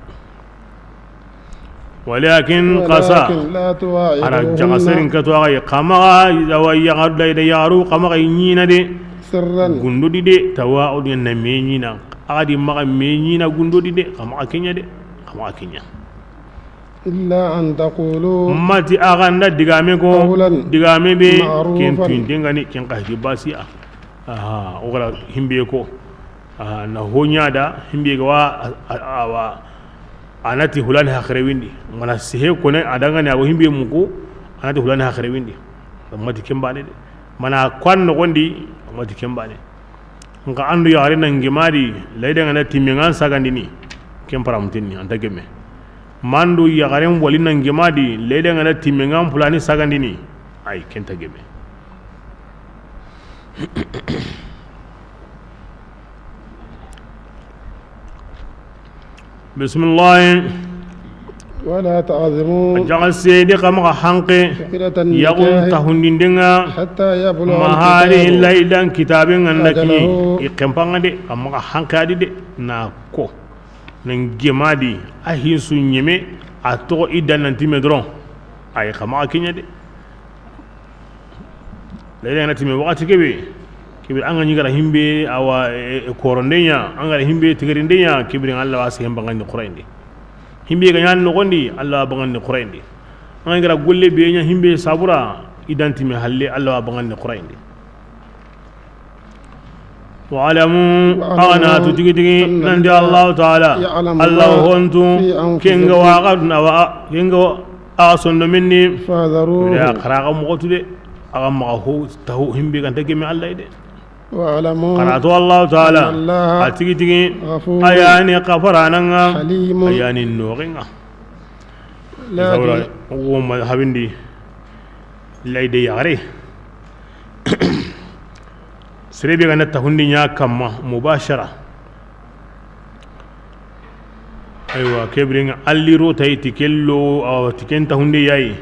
Walakin xasa, ولكن لا تواعدوهن a ra jaxaserin kato a ga yi, xa maxa, a wa yaxaru da, da yaxaru, xa maxa ɲina de. سرا Gundo di de, tawa o di na me ɲina. A di maxa me ɲina gundo di de, xa maxa ke ɲa de, xa maxa ke ɲa. إلا أن تقولوا Mati a ga nda digame ko, قولا digame be, معروفا ken tuinte ngani, ken xa hiti basiya. Aha, o ga ra himbe ko. Aha, na ho ɲa da, himbe ga wa, a, a, a wa, a na ti hulani haxare windi. Mana sehe kone, a dangani a go himbe muku, a na ti hulani haxare windi. Mati ken bane de. Mana ko an noxon di, mati ken bane. Nxa an do yaxare na ngema di, layi danga na timme nga an sagandini, ken paramutenni, an ta gemme. Ma an do yaxare wali na ngema di, layi danga na timme nga an pulani sagandini, ay, ken ta gemme. Bismillah. ولا تعزموا A jaxa sedi xa maxa hanke, عقدة النكاح yaxun tahundindenga, حتى يبلغ ma hari الكتاب illa i dan kitabe nga nda أجله kini, i kempanga de, xa maxa hanke a di de, na ko. Na ngema di, a hinsu ɲeme, a toxo i dan nanti me doron. Ay, xa maxa ke ɲa de. Layi danga na timme waxati kebe, kebe an ga ɲi ga ra himbe a wa, e, e, koronde ɲa, an ga ra himbe tigerinde ɲa, kebe Allah wa sehen bangandi Qurayndi. Himbe ga ɲa noxon di, Allah wa bangandi Qurayndi. An ga ra golle be ɲa himbe sabura, i dan timme halle, Allah wa bangandi Qurayndi. واعلموا A ga na tu tigi tigi, أن nanti الله Allahu Ta'ala, يعلم Allah ما hontu, في أنفسكم kenga wa ga na wa, kenga wa a sondo minni, فاحذروه ya xara ga moxo tu de, a ga maxa ho, tahu himbe ga nta gemme Allah de. واعلموا Xa ra tu Allahu Ta'ala, أن الله a tigi tigi, غفور a ya ni xafarananga, حليم a ya ni noxenga. لا Sabura, جن- o ma habindi, layi de yaxare. Sere be ga na tahundi ɲa kamma, mubashara. Aywa, kebringa alliro tayi ti kello, awa, ti ken tahunde yayi.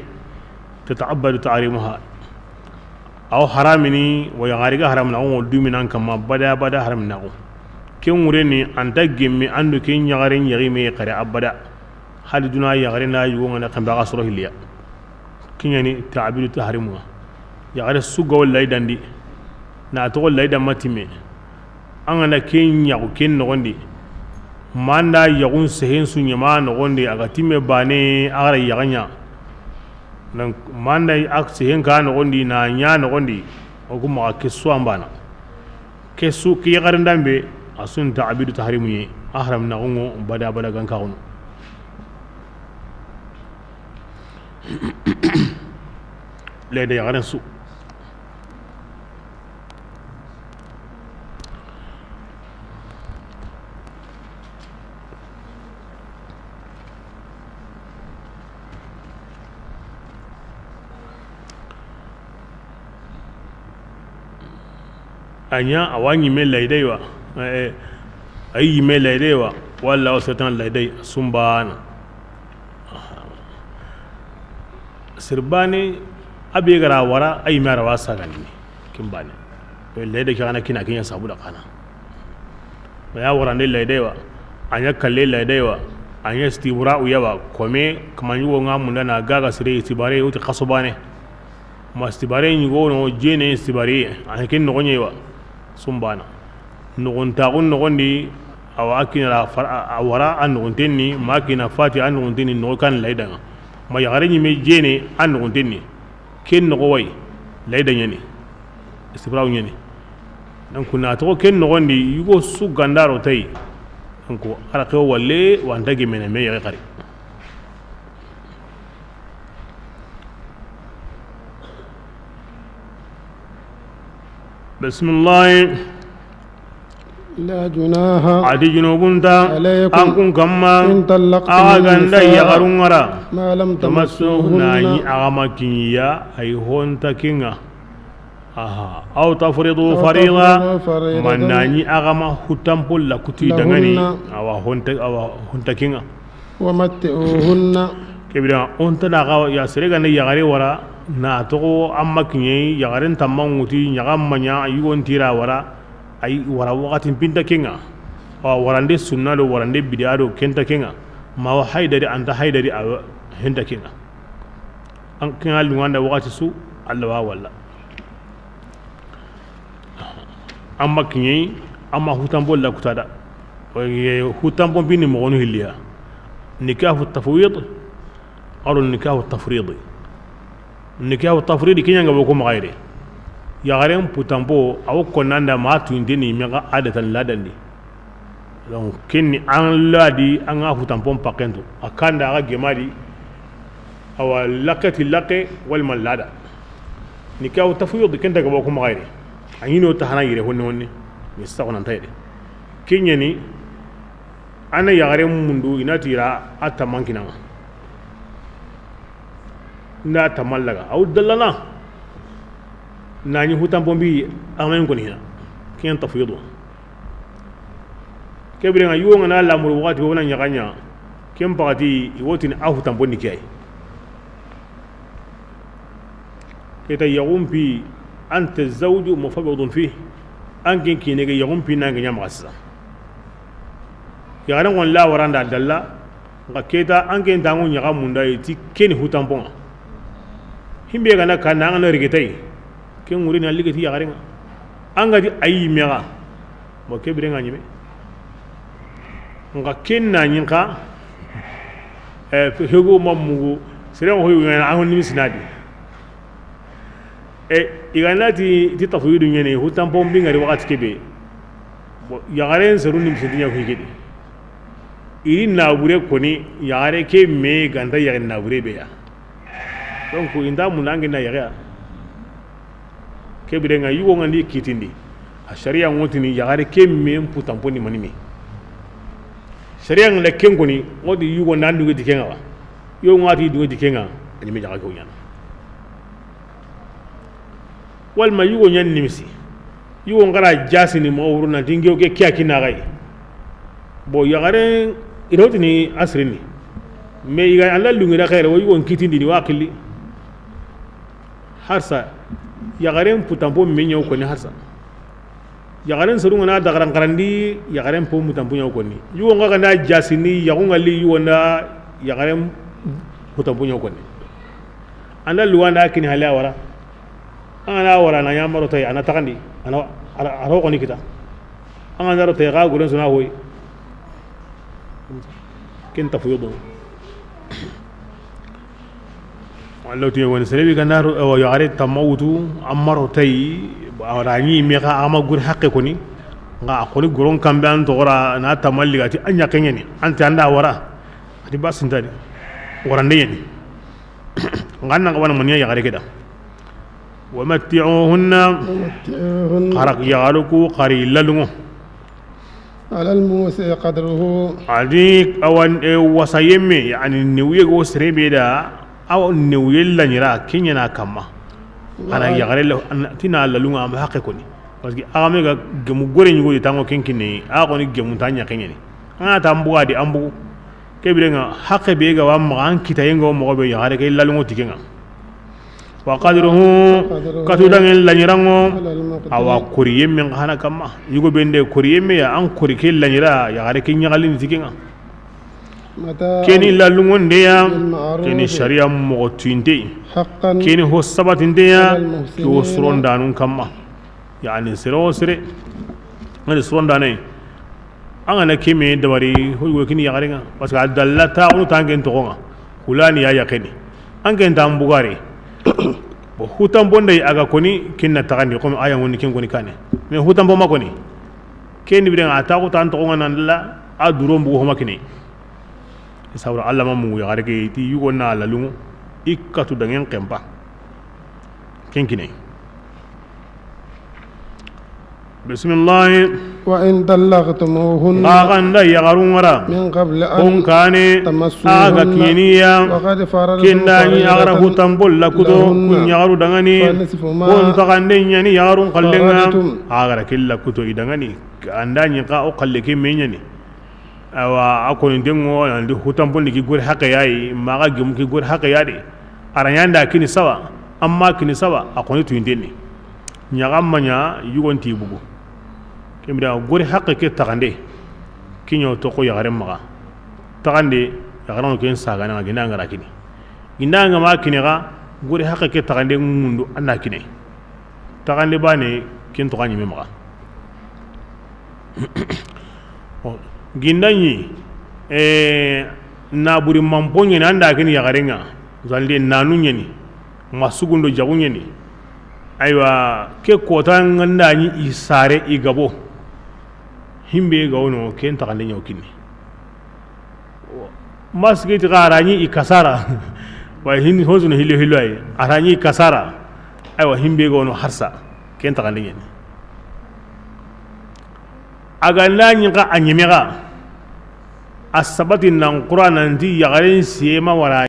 تتعبد تحريمها. Aw haramini, wa yaxari ga haramina, aw duminan kamma, bada, bada haramina ko. Ken wureni, an ta gemme, an do ken yaxaren yaxi me xare abada. Hali duna yaxare na yugo nga na xanbe a ga soro hilliya. Kiɲani ta'bidu tahrimu. Yaxare su ga wa layi dandi. Na toxo layi danma timme. An ga na ken yaxu ken noxon di. Ma an da yaxun sehen su ɲama noxon di, a ga timme bane, a ga ra yaxa ɲa. Donc manda a sihen ka noxondi na ɲa noxondi, o ku maxa ke su an bana. Ke su ke yaxarin danbe, a su nta abidu tahrimu ɲi, a haram na xungo bada bada gan ka xunu. Lede yaxaren su. A ɲa a wa ɲime layday wa, eh, a yi yime layday wa, walla o setan layday sumbana. Sirbane, a be gara wara, a yime ara wa sagandi. Kimbane. Layde ke xana kina kiɲa sabu da xana. Ya warande layde wa, a ɲa kalle layde wa, a ɲa stibura uya wa, kome, kama ɲugo nga munda na gaga sire istibare, uti xaso bane. Ma stibare ɲugo no, jene stibare, a ɲa ken noxoɲe wa. Sumbana. Noxontaxun noxondi, awa a kinara far-, a, a wara a noxonten ni, ma kina fati a noxonten ni, noxo kan laydanga. Ma yaxare ɲime jene a noxonten ni. Ken noxo way, layda ɲani. Istibraw ɲani. Donc na toxo ken noxondi, yugo su gandaro tay. Donc ara xewo walle, wanta gemene me yaxe xari. Bismillah. لا جناح A di junubunta, عليكم an kun kamma, إن طلقتم a ganda النساء yaxarun ŋara. ما لم Tamassu, تمسوهن na ɲi a ga ma kiɲiya, ay honta kinga. Aha. أو تفرضوا أو فريضة تفرضوا فريضة man na ɲi a ga ma hutampo la kuti لهن dangani. Awa honta, awa honta kinga. ومتعوهن. Kebira, on ta na ga ya sere ganda yaxare wara, na toxo amma kiɲe, yaxaren tamma ŋuti, ɲaxa maɲa, yugon tira wara, ay wara waxati pinta kinga. Awa warande sunna do, warande bid'a do, kenta kinga. Ma wa haydari, anta haydari, a henta kinga. An kinga lunganda waxati su, Allah wa walla. Amma kiɲe, amma hutampo la kutada. Oye, hutampo bini moxonu hilliya. Nikahu tafwid, aro nikahu tafridi. Nikahu tafridi kiɲa nga boko maxayre. Yaxaren putampo, awo konnanda ma tunteni mexa adatan ladandi. Donc kenni an ladi an ga hutanpon pakkento a kanda a ga gemadi. Awa lakkati lakke walma lada. Nikahu tafwid kenta gabo ko maxayre. A ɲino ta hana yire honne honne. Mi saxo nan tayde. Kenyani ana yaxare mundu inati ra a tamankinanga. Nda tamallaga aw dallana. Nani hutanpon bi amayen koni hina. Ken tafwidu. Kebire nga yugo nga na lamuru wakati wona ɲaxaɲa. Ken pakati i wotini a hutanpon ni kiyai. Keta yaxumpi anta zawju mufawwadun fi. An ken kine ke yaxumpi nange ɲamaxa sisa. Yaxaren gon la waranda dalla. Nxa keta an ken tango ɲaxa munda yi ti keni hutanponga. Himbe gana kanna an gana rigetay. Ken ŋuri na ligeti yaxarenga. An ga di ayi mexa. Mo kebire nga ɲime. Nxa ken na ɲinxa. Eh, hego mamugu. Seren hoyu ngana an nimisi nadi. E, i ga na ti, ti tafwidu ɲene, hutanpon bi ngari wakati kebe. Bon, yaxaren seru ni misinti ɲa kuyi kedi. Iri nabure koni, yaxare ke me ganta yaxin nabure be ya. Donc, inda munda ngi na yaxe ya. Kebire nga yugo nga ndi kitindi. A sharia ngotini yaxare ke me mputanpon ni manimi. Sharia nga le ken koni, ngoti yugo nda nduge dikenga wa. Yo ngati dunge dikenga, ani me jaga ko ɲana. Walma yugo ɲan nimisi. Yugo ngara jasini mo wuru na dinge ke kiya kina gai. Bo yaxare irotini asrini. Me iga anda lungira xere wo yugo kitindi ni wakili. Harsa yaxaren putanpo me ɲaw koni harsa. Yaxaren soru ngana dagaran karandi yaxaren po mutanpo ɲaw koni. Yugo nga ganda jasini yaxu ngali yugo nda yaxaren putanpo ɲaw koni. Anda luwanda kini hali a wara. An gana wara na ɲamaro tay ana taxandi. Ana aro koni kita. An gana ro tay ga guren suna hoy. Ken tafwidu. Walla ti woni sere be ga na ro, o yaxare tamma wutu, a ma ro tayi, a ra ɲi me xa a ma guri haqqe koni, nga a koni goron kambe an toxora na tamma liga ti a ɲaxe ɲeni, an ti an da wara, a ti ba sintani, warande ɲeni. Nga an na ga wana maniya yaxare ke da. Wa matti'uhunna, ومتعوهن. Xara yaxaru ku xari lalungo. على الموسع قدره. A di awan, e, wasa yemme, yani newuye go sere be da, aw newuye laɲira, ke ɲa na kamma. Ana yaxare la, an, ti na lalunga a ma haqqe koni. Parce que a ga me ga gemu gore ɲugo di tango ken kine, a koni gemu ta ɲaxe ɲeni. Ana ta an buga di an bugu. Ke birenga, haqqe be ga wa maxa an kitaye nga wo moxo be yaxare ke lalungo ti ke nga. Wa qadruhu, katu dangen laɲirango, awa kori yemme nga hana kamma. Yugo bende kori yemme ya, an kori ke laɲira, yaxare ke ɲaxalini ti ke nga. Keni lalungonde ya, keni sariya moxo tuyinte. Keni ho sabatinte ya, ke wo sorondanun kamma. Yani sere wo sere, ani sorondane. An ga na ke me dabari, ho yugo kini yaxare nga. Parce que a dalla ta, o tangen toxo nga. Hulani ya yaxeni. An ken ta an bugare. Bon, hutan bonde a ga koni, kin na taxandi, comme aya ngoni ken koni kane. Mais hutan bo ma koni. Ken ni birenga, a ta ko tan toxo nga nan la, a duro mbugo homa kini. Sawra Allah ma mungu yaxare ke, ti yugo na lalungu, i katu dangen kempa. Ken kine. Bismillah. وإن طلقتموهن Nga ganda yaxarun wara. من قبل أن Kun kane تمسوهن a ga kiɲeniya. وقد فرضتم Kinda ni a ga ra فريضة hutan bolla kuto لهن kun yaxaru dangani. فنصف ما Kun taxande ɲani yaxarun kallenga. فرضتم A ga ra killa kuto i dangani. Anda ɲi ka o kalle ke me ɲani. Awa, a koni dengo, andi hutan bondi ki gori haqqe yayi, maxa gemu ki gori haqqe yadi. A ra ɲanda kini sawa, amma kini sawa, a koni tuyinteni. Ɲaxa ma ɲa, yugon ti bugu. Kembira gori haqqe ke taxande, kiɲo toxo yaxare maxa. Taxande, yaxarano ken sagana, ginda nga ra kini. Ginda nga ma kini xa, gori haqqe ke taxande ŋundu, anda kine. Taxande bane, ken toxa ɲime maxa. Bon, ginda ɲi, eh, naburi manpo ɲeni, anda kini yaxarenga, zalde nanu ɲeni, ma sugundo jaxu ɲeni. Aywa, ke kota nga nda ɲi i sare i gabo. Himbe ga wono, ken taxande ɲa wo kinni. Masigiti xa a ra ɲi i kasara. Wa hin hosunu hilo hilo ay. A ra ɲi i kasara. Aywa, himbe ga wono harsa. Ken taxande ɲeni. A ga nda ɲi xa a ɲime xa. A sabati nan Qur'an nanti yaxaren siyema wara